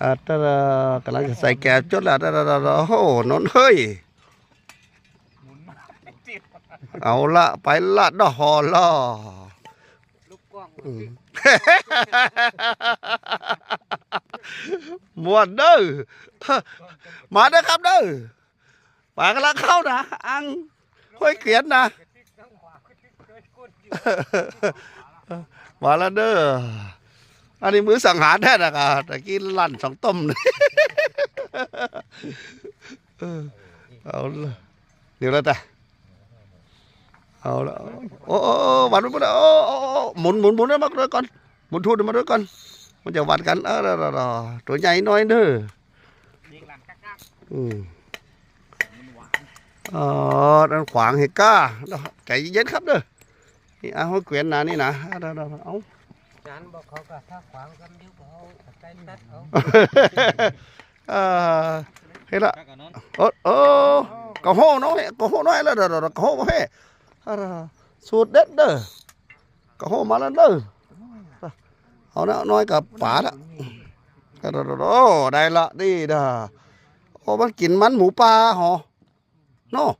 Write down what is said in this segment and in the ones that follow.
ອ່າ ຕະລະ ກຳລັງຈະໃສ່ແກວຈົດລະ ຕະລະ ໂອ້ໂຫ ນົນເຮີ້ຍ ເອົາລະ ໄປລະ ດອກ ຮໍລໍ ລູກກ້ອງ ອືມ ມ່ວນເດີ ມາເດີຄັບເດີ ປາກຳລັງເຂົ້ານະ ອ່າງຫ້ວຍກວຽນນະ ມາແລ້ວເດີ ອັນນີ້ມືສັງຫານແທ້ນະ ກະ ຕະກີ້ລັ່ນສອງຕົມ ເອີ ເອົາລະ ດຽວລະຕາ ເອົາລະ ໂອ້ ໂອ້ ໂອ້ ຫວັດມັນພຸ້ນ ໂອ້ ໂອ້ ໂອ້ ໝູນ ໝູນ ໝູນມາດ້ວຍກ່ອນ ໝູນທູດມາດ້ວຍກ່ອນ ມັນຈະຫວັດກັນ ເອີ ໂຕໃຫຍ່ໜ້ອຍເດີ ອືມ ອໍ ນັ້ນຂວາງເຮກາ ໃຈເຢັນໆ ຄັບເດີ ນີ້ ອ່າ ຫ້ວຍກວຽນນະ ນີ້ນະ ເອົາ ຈານບອກເຂົາກະຖ້າຂວາງກັນຢູ່ ເຂົາໃຈຕັດເອົາ ເອີ ເຮັດລະ ໂອ້ ໂອ້ ກະໂຫນ້ອຍ ກະໂຫນ້ອຍລະ ກະໂຫບໍ່ແພ້ ສູດເດັດເດີ ກະໂຫມາແລ້ວເດີ ເອົານະ ນ້ອຍກະປາລະ ໂອ້ ໄດ້ລະ ດີດາ ໂອ້ ມັນກິນມັນໝູປ່າຫອ ເນາະ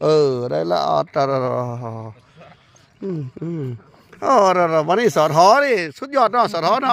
ເອີ ໄດ້ລະ ຕະລະ ອືມ ອືມ ໂອ້ ຕະລະ ວັນນີ້ ສທ ນີ້ ສຸດຍອດເນາະ ສທ ເນາະ.